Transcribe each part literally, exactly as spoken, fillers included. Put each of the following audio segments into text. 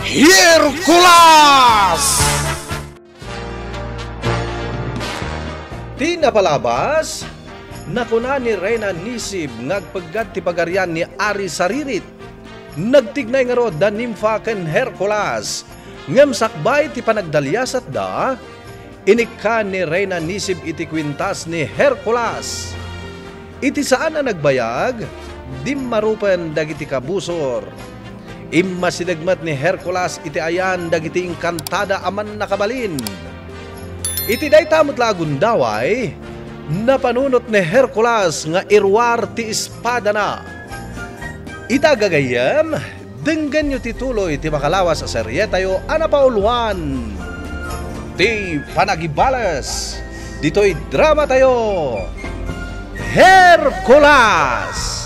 Hercules! Ti napalabas, nakuna ni Reyna Nisib nga agpeggad ti pagarian ni Ari Saririt. Nagtignay ngarud da Nimfa ken Hercules, ngem sakbay ti panagdaliasatda, inikkan ni Reyna Nisib iti kuintas ni Hercules. Iti saan a nagbayag, dimmarupen dagiti kabusor. Immasideg met ni Hercules iti ayan dagiti engkantada a mannakabalin. Iti dayta met la a gundaway, napanunot ni Hercules nga iruar ti espadana. Ita gagayyem, denggenyo ti tuloy ti makalawas a serietayo a napauluan ti Panagibales ditoy dramatayo, Hercules!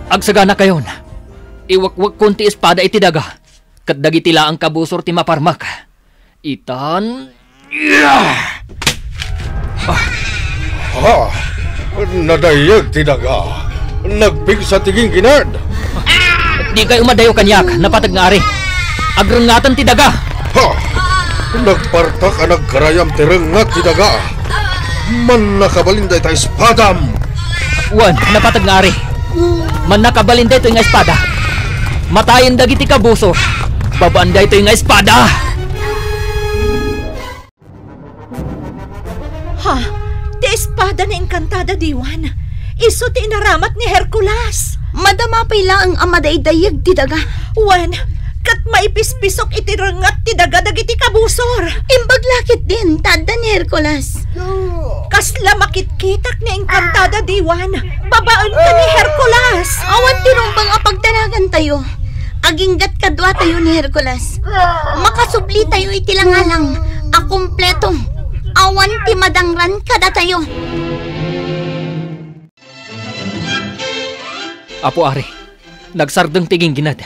Agsaganakayon, iwekwekkon ti espada iti daga, ket dagiti laeng kabusor ti maparmek. Itan. Ah! Ha! Nadayeg ti daga. Nagpigsa ti ginggined. Dikayo madayo kaniak, napateg nga ari. Agrengngaten ti daga. Ha! Nagpartak a nagkarayam ti rengngat ti daga. Mannakabalin dayta espadam. Wen, napateg nga ari. Mannakabalin daytoy nga espada. Matayen dagiti kabusor. Babaan daytoy nga espada. Ha? Ti espada ni Encantada diwan. Isu ti inaramat ni Hercules. Madama pay laeng a madaydayeg ti daga. Wen, ket maipispisok iti rengngat ti daga dagiti kabusor. Imbag la ketdin ti adda ni Hercules. Kasla makitkitak ni Encantada diwan. Babaen ka ni Hercules. Awan ti rumbeng a pagdanagantayo. Aginggat kaduatayo ni Hercules. Makasublitayo iti langalang a kumpleto. Awan ti madangran kadatayo. Apo Ari, nagsardeng ti ginggined.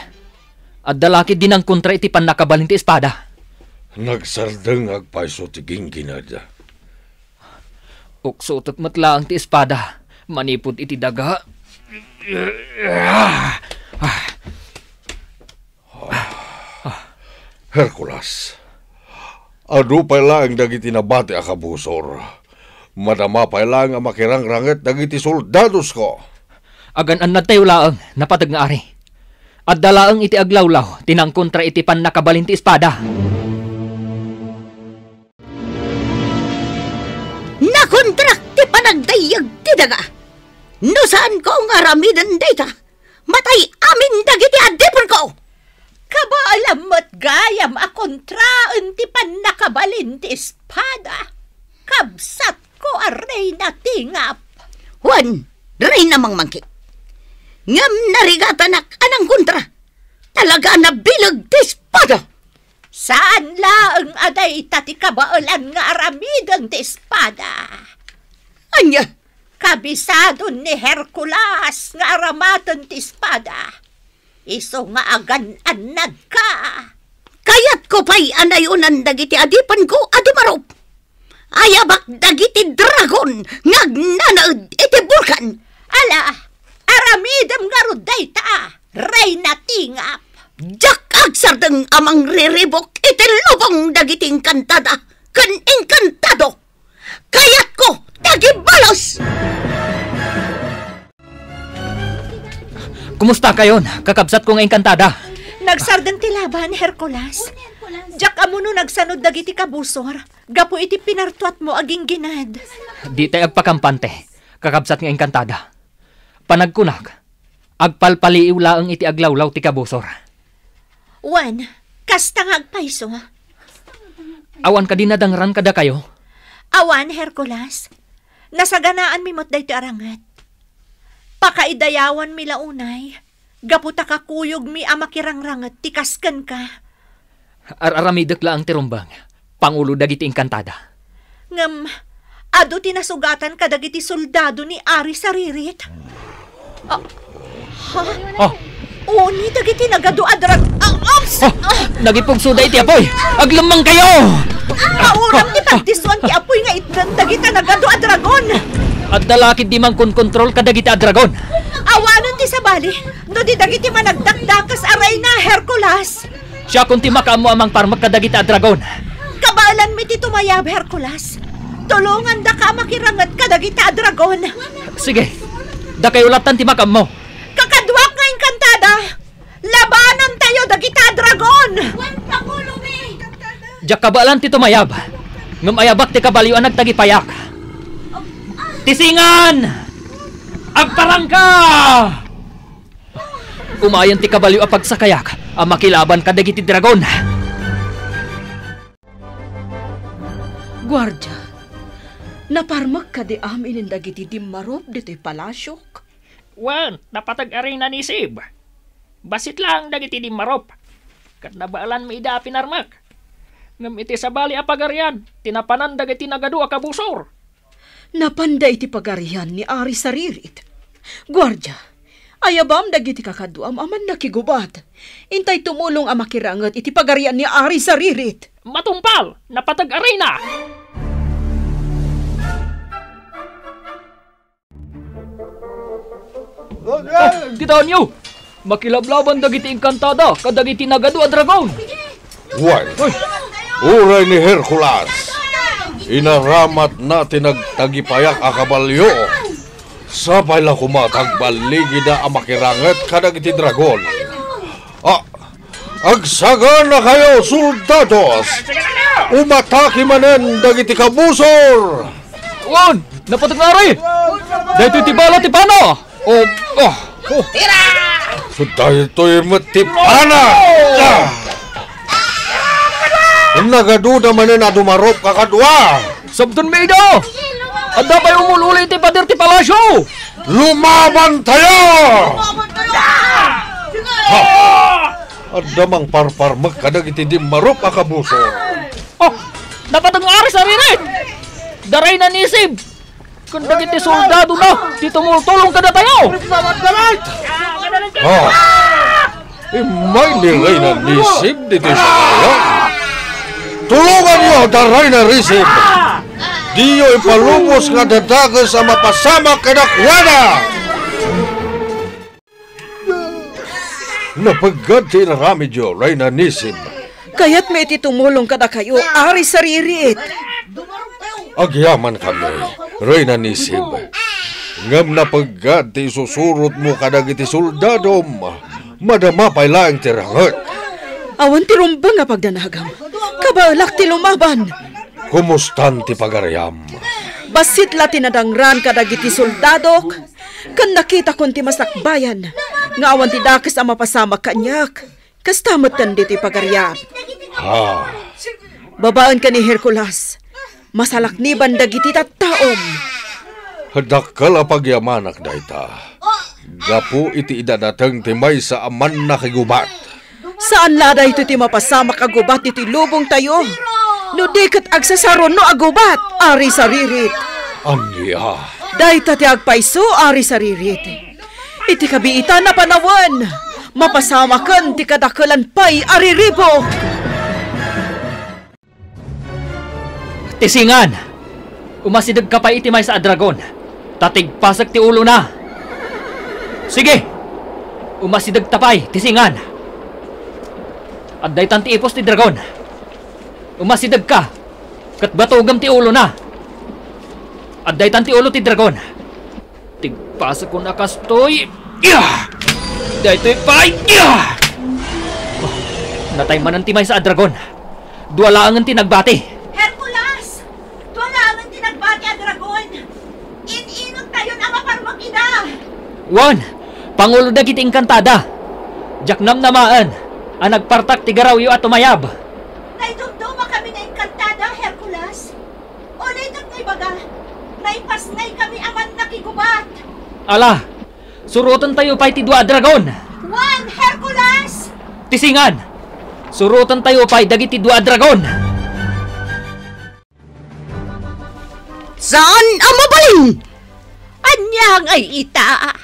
Adda la ketdi nangkontra iti pannakabalin ti espada. Nagsardeng nga agpayso ti ginggined. Uksotek met laeng ti espada manipud iti daga. Hercules, adu pay laeng dagiti nabati a kabusor. Madama pay laeng a makirangranget dagiti soldadosko. Agan-annadtayo laeng, napateg nga ari. Adda laeng iti aglawlaw ti nangkontra iti pannakabalin ti espada. Nakontrak ti panagdayeg ti daga. No saanko nga aramiden dayta, matay amin dagiti adipenko. Kabaelam met gayam a kontraen ti pannakabalin ti espada, kabsatko a Reyna Tingap. Wen, Reyna Mangmangkit. Ngem narigatanak a nangkontra. Talaga a nabileg ti espada. Saan laeng a dayta ti kabaelan nga aramiden ti espada. Ania? Kabisadon ni Hercules nga aramaten ti espada. Isu nga agan-annadka. Kayatko pay a nayonan dagiti adipenko a dumarup. Ayabak dagiti dragon nga agnanaed iti bulkan. Ala, aramidem ngarud dayta, Reyna Tingap. Diak agsardeng a mangriribuk iti lubong dagiti engkantada ken engkantado. Kayatko ti agibalos! Kumustakayon, kakabsatko nga engkantada? Nagsardeng ti laban, Hercules. Diak ammo no nagsanud dagiti kabusor gapu iti pinartuatmo a ginggined. Ditay agpakampante, kakabsat nga engkantada. Panagkunak, agpalpaliiw laeng iti aglawlaw ti kabusor. Wen, kasta nga agpayso. Awan kadi nadangran kadakayo? Awan, Hercules. Nasaganaanmi met daytoy a ranget. Pakaidayawanmi la unay gapu ta kakuyogmi a makirangranget ti kas kenka. Ar-aramidek laeng ti rumbeng, pangulo dagiti engkantada. Ngem, adu ti nasugatan kadagiti soldado ni Ari Saririt. Ah, ha? Ah. Uni dagiti nagadu a drag-, ah, ops! Ah, nagipugsoda iti apuy! Aglemmengkayo! Mauram ti pagdisuan ti apuy nga itdan dagiti nagadu a dragon! Adda la ketdi mangkonkontrol kadagiti a dragon. Awanen ti sabali. Ali, no di dagiti managdakdakes a reyna, Hercules! Siakon ti makaammo a mangparmek kadagiti a dragon. Kabaelanmi ti tumayab, Hercules. Tulongandaka a makiranget kadagiti a dragon. Sige, dakayo lattan ti makaammo. Kakaduak nga engkantada, labanantayo dagiti a dragon! Diak kabaelan ti tumayab, ngem ayabak ti kabalio a nagtagipayak. Tisingan! Agparangka! Umayen ti kabalio a pagsakayak a makilaban kadagiti dragon. Guardia, naparmek kadi amin dagiti dimmarup ditoy palasiok? Wen, napateg a reyna ni Sib. Bassit laeng dagiti dimmarup, ket nabaelanmi ida a pinarmek. Ngem iti sabali a pagarian, ti napanan dagiti nagadu a kabusor. Napanda iti pagarian ni Ari Saririt. Guardia, ayabam dagiti kakaduam a mannakigubat. Intay tumulong a makiranget iti pagarian ni Ari Saririt. Matungpal, napateg a reyna! Ah, kitaenyo! Makilablaban dagiti engkantada kadagiti nagadu a dragon! Wen, uray ni Hercules, inaramatna ti nagtagipayak a kabalio. Sapay la koma ta agballigida a makiranget kadagiti dragon. Ah, agsaganakayo, soldados! Umatake manen dagiti kabusor! Wen, napateg nga ari! Daytoy ti bala ti pana! Oh, oh, oh. Daytoy met ti pana! Ah! Nagaduda manen a dumarup kakadua! Sabtenmi ida! Adda pay umul-uli iti pader ti palasio! Lumabantayo! Ha! Adda mangparparmek kadagiti dimmarup a kabusor. Oh, napateg nga Ari Saririt! Da reyna ni Sib ken dagiti soldadona ti tumultulong kadatayo! Ah, immay ni reyna ni Sib ditoy sakayo. Tulonganyo da reyna ni Sib! Diyo ipalubos nga adda dakes a mapasamak kadakuada! Napeggad ti inaramidyo, reyna ni Sib. Kayatmi iti tumulong kadakayo, Ari Saririt. Agyamankami, reyna ni Sib. Ngem napeggad ti isusurotmo kadagiti soldadom, madama pay laeng ti ranget. Awan ti rumbeng a pagdanagam. Kabaelak ti lumaban. Kumustan ti pagariam? Bassit la ti nadangran kadagiti soldadok, ken nakitakon ti masakbayan nga awan ti dakes a mapasamak kaniak. Kasta metten ditoy pagariam. Ha? Babaen ken ni Hercules, masalakniban dagiti tattaom. Dakkel a pagyamanak dayta. Gapu iti idadateng ti maysa a mannakigubat. Saan la daytoy ti mapasamak a gubat iti lubongtayo. No di ket agsasaruno a gubat, Ari Saririt. Ania? Dayta ti agpayso, Ari Saririt. Iti kabiitan a panawen, mapasamaken ti kadakelan pay a riribuk. Tisingan! Umasidegka pay iti maysa a dragon, ta tigpasek ti ulona. Sige! Umasidegta pay, Tisingan! Addaytan ti ipus ti dragon. Umasidegka, ket batugem ti ulona. Addaytan ti ulo ti dragon. Tigpasekon a kastoy. Iya! Daytoy pay! Iya! Oh, natay manen ti maysa a dragon. Dua laengen ti nagbati. Hercules! Dua laengen ti nagbati a dragon. In-inut tayon a maparmek ida. Wen, pangulo dagiti engkantada. Diak namnamaen a nagpartak ti garawyo a tumayab. Naidumdumakami nga engkantada, Hercules. Ulitek nga ibaga, naipasngaykami a mannakigubat. Ala, surotentayo pay ti dua a dragon. Wen, Hercules! Tisingan, surotentayo pay dagiti dua a dragon. Saan a mabalin? Ania ngay ita?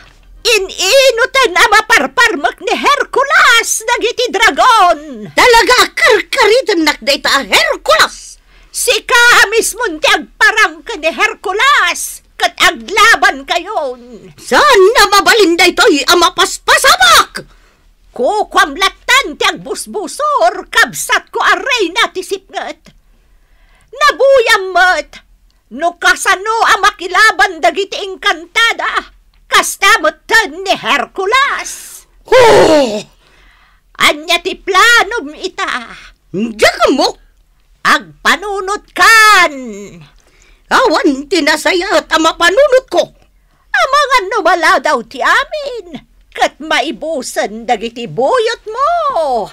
In-inutan a maparparmek ni Hercules dagiti dragon. Talaga a karkaritennak dayta a Hercules. Sika a mismon ti agparang ken ni Hercules. ket aglabankayon. Saan a mabalin daytoy a mapaspasamak? Kukuam lattan ti agbusbusor, kabsatko a reyna ti sipnget. Nabuyam met no kasano a makilaban dagiti engkantada, kasta metten ni Hercules. Oh! Ania ti planom ita? Diak ammo. Agpanunotkan! Awan ti nasayaat a mapanunotko. Amangan no maladaw ti amin, ket maibusen dagiti buyotmo.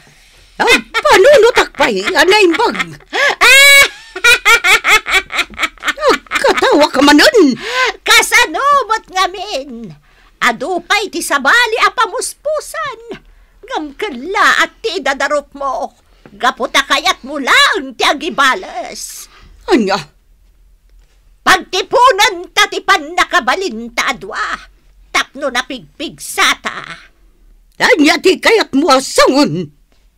Agpanunotak pay a naimbag. Agkatawa ka manen. Kasano met ngamin? Adu pay ti sabali a pamuspusan, ngem kellaat ti idadarupmo, gapu ta kayatmo laeng ti agibales. Ania? Pagtiponenta ti pannakabalinta a dua, tapno napigpigsata. Ania ti kayatmo a sawen?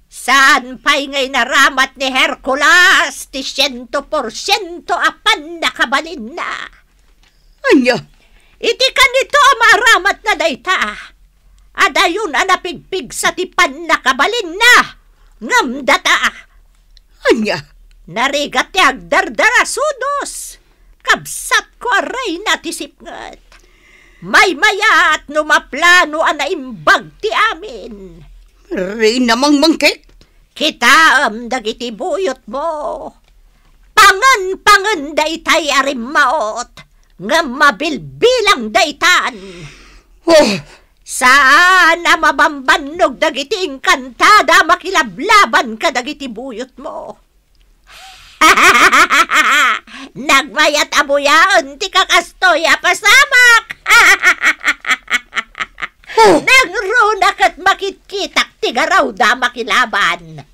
Saan pay nga inaramat ni Hercules ti siento porsiento a pannakabalinna? Ania? Iti kanito a maaramatna dayta, adayon a napigpigsa ti pannakabalinna, ngem data. Ania? Narigat ti agdardarasudos, kabsatko a reyna ti sipnget. Maymayat no maplano a naimbag ti amin. Reyna mangmangkek? Kitaem dagiti buyotmo. Pangen-pangen daytay a rimmaot, ngem mabilbilang daytan. Oh! Saan a mabambannog dagiti engkantada a makilablaban kadagiti buyotmo. Nagmayat a buyaen ti kakastoy a pasamak. Oh! Nangruna ket makitkitak ti garawda a makilaban.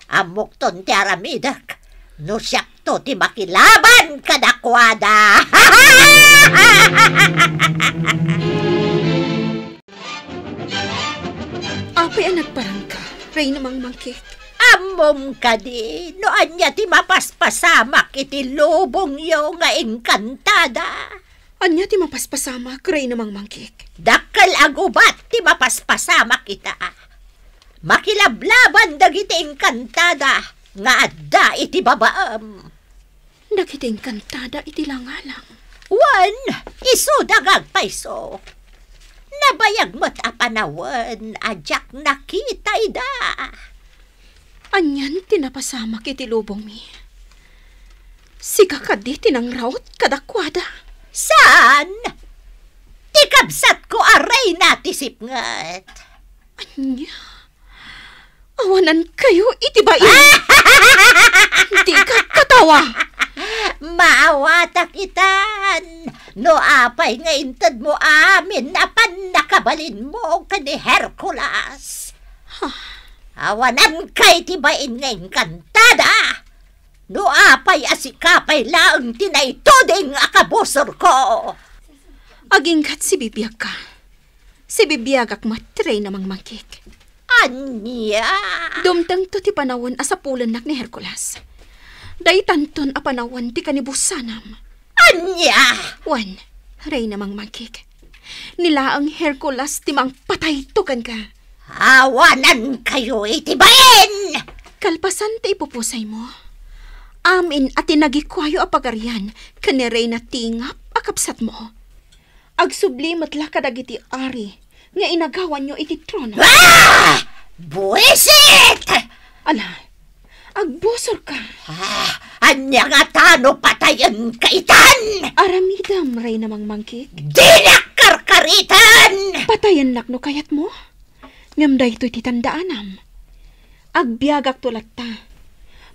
Ammokton ti aramidek no siakto ti makilaban kadakuada. Apay a nagparangka, Reyna Mangmangkek? Ammom kadi no ania ti mapaspasamak iti lubongyo nga engkantada? Ania ti mapaspasamak, Reyna Mangmangkek? Dakkel a gubat ti mapaspasamak ita. Makilablaban dagiti engkantada nga adda iti babaem. Dagiti engkantada iti langalang. Wen, isuda nga agpayso. Nabayag met a panawen a diak nakita ida. Anian ti napasamak iti lubongmi? Sika kadi ti nangraut kadakuada? Saan? Ti kabsatko a reyna ti sipnget. Ania? Awanankayo iti bain. Dika katawa. Maawatak itan. No apay nga intedmo amin a pannakabalinmo ken ni Hercules. Huh? Awanankay ti bain nga engkantada. No apay a sika pay laeng ti naituding a kabusorko. Aginggat sibibiagka. Sibibiagak met, Reyna Mangmangkek. Ania? Dumtengto ti panawen a sapulennak ni Hercules. Daytanton a panawen ti kanibusanam. Ania? Wen, Reyna Mangmangkek. Ni laeng Hercules ti mangpatayto kenka. Awanankayo iti bain! Kalpasan ti ipupusaymo, amin a tinagikuayo a pagarian ken ni Reyna Tingap a kabsatmo. Agsubli met la kadagiti ari nga inagawanyo iti trono. Ah! Buisit! Ala, agbusorka. Ah, ania ngata no patayenka itan? Aramidem, Reyna Mangmangkek. Dinak karkaritan! Patayennak no kayatmo. Ngem daytoy ti tandaanam. Agbiagakto latta.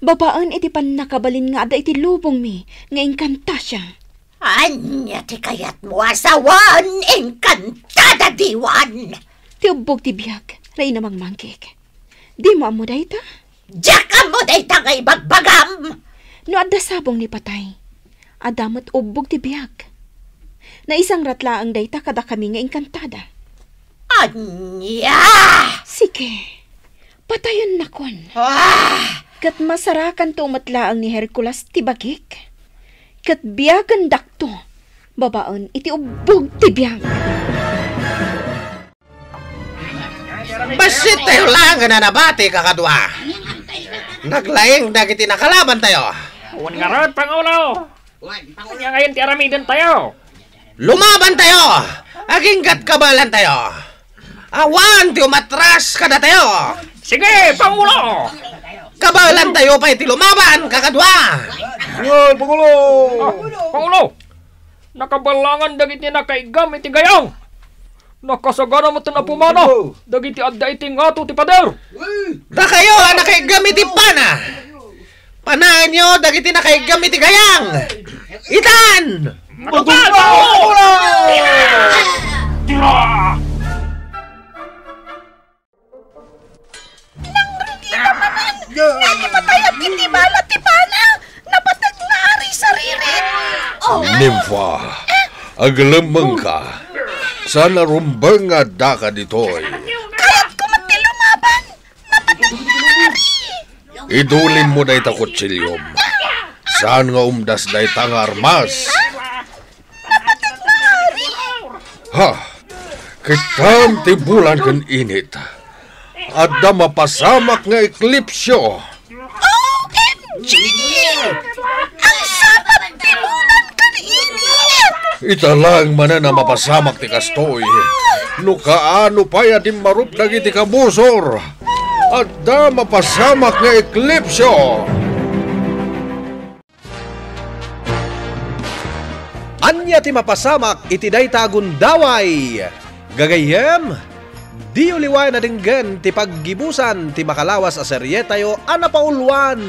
Babaen iti pannakabalin nga adda iti lubongmi nga engkantasia. Ania ti kayatmo a sawen, engkantada diwan? Ti ubbog ti biag, Reyna Mangmangkek. Dimo ammo dayta? Diak ammo dayta nga ibagbagam. No adda sabong ni patay, adda met ubbog ti biag. Naisangrat laeng dayta kadakami nga engkantada. Ania? Sige, patayennakon. Ah! Ket masarakanto met laeng ni Hercules ti bagik. Ket biagendakto babaen iti ubbog ti biang. Bassit tayo lang nga nanabati, kakadua. Naglaing dagiti nakalaban tayo. Wen ngarud, Pangulo. Ania ngayon ti aramiden tayo? Lumaban tayo! Aginggat kabalan tayo! Awan ti umatras kada tayo! Sige, Pangulo! Kabalan tayo pay ti lumaban, kakadua! Wen, Pangulo! Ah, Pangulo! Nakabalangan dagiti nakaigam iti gayang. Nakasagana met ti napumana dagiti adda iti ngato ti pader. Dakayo a nakaigam iti pana. Panaenyo dagiti nakaigam iti gayang. Itan! Madungpaw! Tira! Nangrugi ka manen! Nalimatayat iti bala ti pana! Napateg na ari saririt! Oh! Nimfa, aglemmengka. Saan a rumbeng nga addaka ditoy. Kayatko met ti lumaban! Napateg na ari! Idulinmo dayta kutsiliom. Saan nga umdas dayta nga armas. Ha? Kittam ti bulan ken init. Adda mapasamak nga eklipsyo. O M G! Ang sapat ti bulan ken init! Ita laeng manen a mapasamak ti kastoy. No kaano pay a dimmarup dagiti kabusor. Adda mapasamak nga eklipsyo. Ania ti mapasamak iti dayta a gundaway? Gagayyem, diyo liwayan a denggen ti paggibusan ti makalawas a serietayo a napauluan,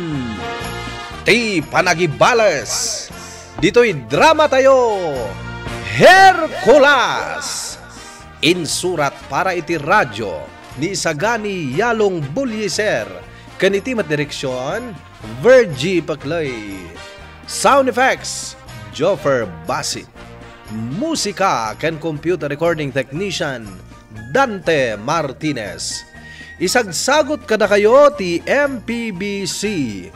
Ti Panagibales. Ditoy dramatayo, Hercules. Insurat para iti radio ni Isagani Yalong Bulliser, ken iti met direksion, Virgie Paclay. Sound effects, Joffer Basit. Musika ken computer recording technician, Dante Martinez. Isagsagut kadakayo ti M P B C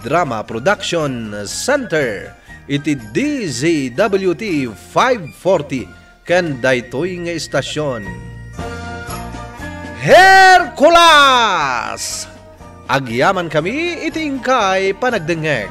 Drama Production Center iti D Z W T five forty ken daytoy nga istasion. Hercules! Agyamankami iti inkay panagdengngeg.